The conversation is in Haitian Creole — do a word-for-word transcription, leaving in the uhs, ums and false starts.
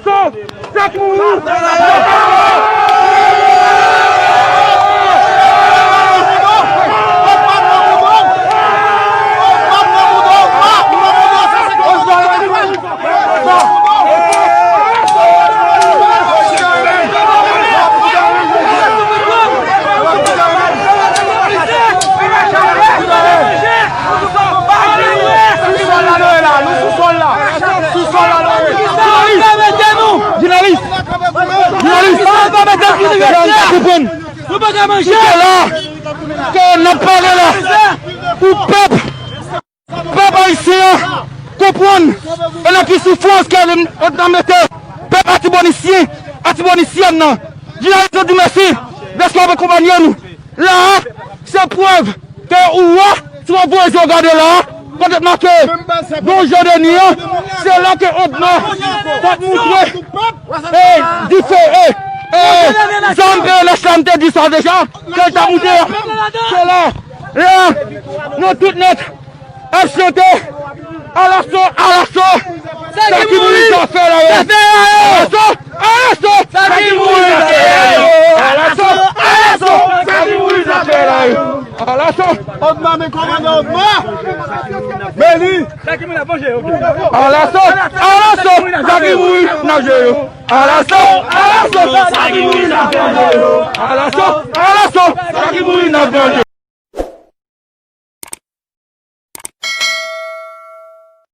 Sa ki mouri. Sou sòl la nou ye la, nou sou sòl la. Sou sòl la nou ye. Jounalis! Jounalis! Jounalis! Jan n ka konprann. Kite la! Ke n ap pale la! Pou pèp! Pèp ayisyen an konprann e nan ki soufrans ke l, l ap mete pèp Atibonisyen, Atibonisyèn nan. Jounalis, nou di mèsi dèske w ap akonpanye nou. La a, se prèv ke ou wè, si w ap voye je w gade la a, kote t make Don Jean Denis an, se la ke Odma t ap moutre e dife e, e zam P N H la, m te di sa deja, ke l t ap moutre a. Se la, la, nou tout nèt ap chante. Alaso, alaso, sa ki mouri sa fè la yo. Alaso, alaso, sa ki mouri sa fè la yo. Alaso, alaso, sa ki mouri sa fè la yo. Alaso. Odma, men kòmandan Odma. Men li. Alaso, alaso, sa ki mouri n ap jwe yo. Alaso, alaso, sa ki mouri n ap jwe yo. Alaso, alaso, sa ki mouri n ap jwe yo.